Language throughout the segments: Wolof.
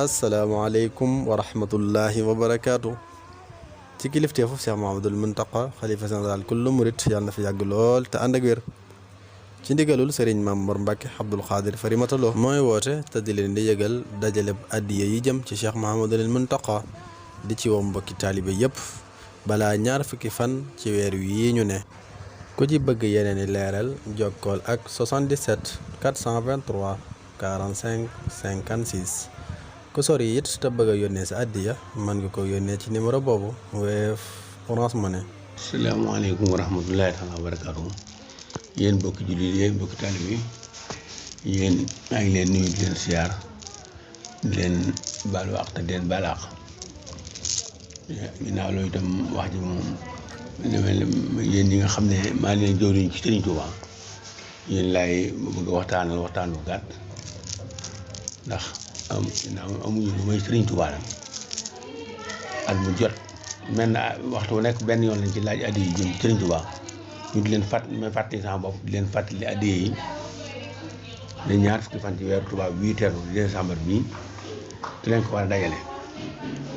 asalaamaaleykum wa rahmatullahi wa barakaatu. ci kilifteefu Cheikh Mouhamadoul Mountakha xalifa général kullu murit yàlla na fi yàgg lool te ànd ak wér. ci ndigalul Serigne Mame Mor Mbacke Abdoul Khadir Farimata Lo mooy woote te di leen di yëgal dajale addiya yi jëm ci Cheikh Mouhamadoul Mountakha di ci woo mbokki taalibe yépp balaa ñaar fukki fan ci weer wi ñu ne. ku ci bëgg yeneen i leeral jokkool ak 77 423 45 56 ku sori it te bëgg a yónnee sa addiya mën nga ko yónnee ci numéro boobu Wave Orange Money. asalaamaaleykum wa rahmatullahi taala wa barakaatu. yéen bokki jullit yéen bokki taalibe yi yéen maa ngi leen nuyu di leen siyaar di leen baalu àq te di leen baal àq. ginnaaw loolu itam wax ji moom yéen ñi nga xam ne maa ngi leen jëwriñ ci Serigne Touba yéen laay bëgg a waxtaan bu gàtt ndax amuñu lu may Serigne Touba la at mu jot mel na waxtu bu nekk benn yoon lañ ci laaj addiya yi jëm Serigne Touba ñu di leen fàttali sama bopp di leen fàttali addiya yi ne ñaar fukki fan ci weeru tubaab bii teru décembre bii di leen ko war a dajale.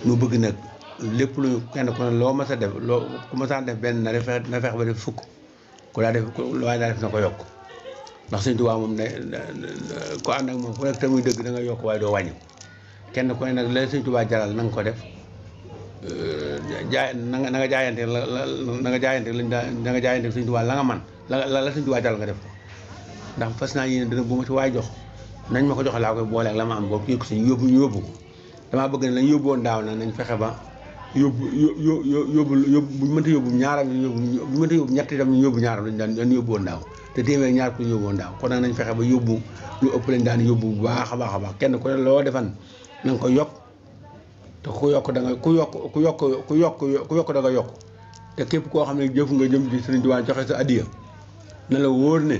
ñu bëgg nag lépp lu kenn ku ne loo mas a def loo ku mas a def benn na fex ba def fukk ku daa def waaye daa def na ko yokk ndax Sëñ Tuubaa moom ko ànd ak moom fu nekk te muy dëgg da nga yokk waaye doo wàññi kenn ku ne nag la Sëñ Tuubaa jaral na nga ko def na nga jaayante na nga jaayante lañ da nga jaayante Sëñ Tuubaa la nga man la Sëñ Tuubaa jaral nga def ko ndax fas naa yéene dina bu ma ci waay jox nañ ma ko joxe laa koy boole ak la ma am boobu yëkk si ñu yóbbu ko damaa bëgg ne lañ yóbbu woon daaw na nañ fexe ba yóbbu bu ñu mënta yóbbu ñaaram bu ñu mënta yóbbu ñett itam ñu yóbbu ñaaram lañ daan yóbbu woon daaw te téeméer ñaar ko yóbbu woon daaw kon nag nañ fexe ba yóbbu lu ëpp lañ daan yóbbu bu baax a baax kenn ku ne loo defan na nga ko yokk te ku yokk da nga ku yokk da nga yokk te képp koo xam ne jëf nga jëm ci Sëriñ Tuubaa joxe sa addiya na la wóor ne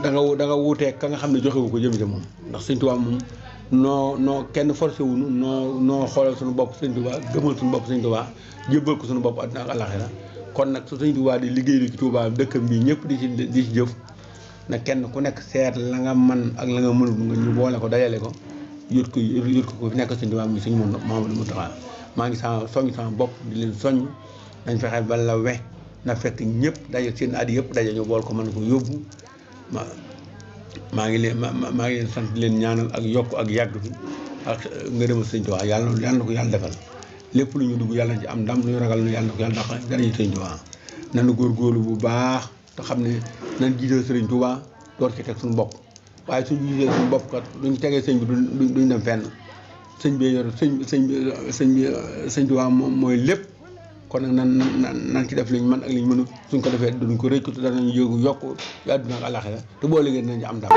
da nga wuutee ka nga xam ne joxewu ko jëm ci moom ndax Sëriñ Tuubaa moom noo kenn forcé wuñu noo xoolal suñu bopp Sëriñ Tuubaa gëmal suñu bopp Sëriñ Tuubaa jébbal ko suñu bopp àddina ak àllaxira kon nag su Sëriñ Tuubaa di liggéey ci Tuubaa dëkkam bi ñëpp di ci jëf na kenn ku nekk seet la nga man ak la nga mënul nga ñu boole ko dajale ko yót ko fi nekk Sëriñ Tuubaa muy Sëriñ Mouhamadoul Mountakha maa ngi soññ sama bopp di leen soññ dañ fexe ba la we na fekk ñëpp daje seen at yëpp daje ñu bool ko mën ko yóbbu maa ngi leen sant di leen ñaanal ak yokk ak yàgg fi ak ngërëmal Sëriñ Tuubaa yàlla na ko yàlla defal lépp lu ñu dugg yàlla ci am ndam lu ñu ragal yàlla na ko yàlla dàq dara ñu Sëriñ Tuubaa nanu góorgóorlu bu baax te xam ne nañ jiital Sëriñ Tuubaa door ci teg suñu bopp waaye suñu jiitee suñu bopp kat duñ tegee sëñ bi duñ dem fenn sëñ bi yor sëñ Tuubaa moom mooy lépp kon nag nan ci def liñ mën ak liñ mënut suñ ko defee duñ ko rëcc te danañu yëgu yokk yu àdduna ak àllaxira te boo liggéey dinañ ci am ndam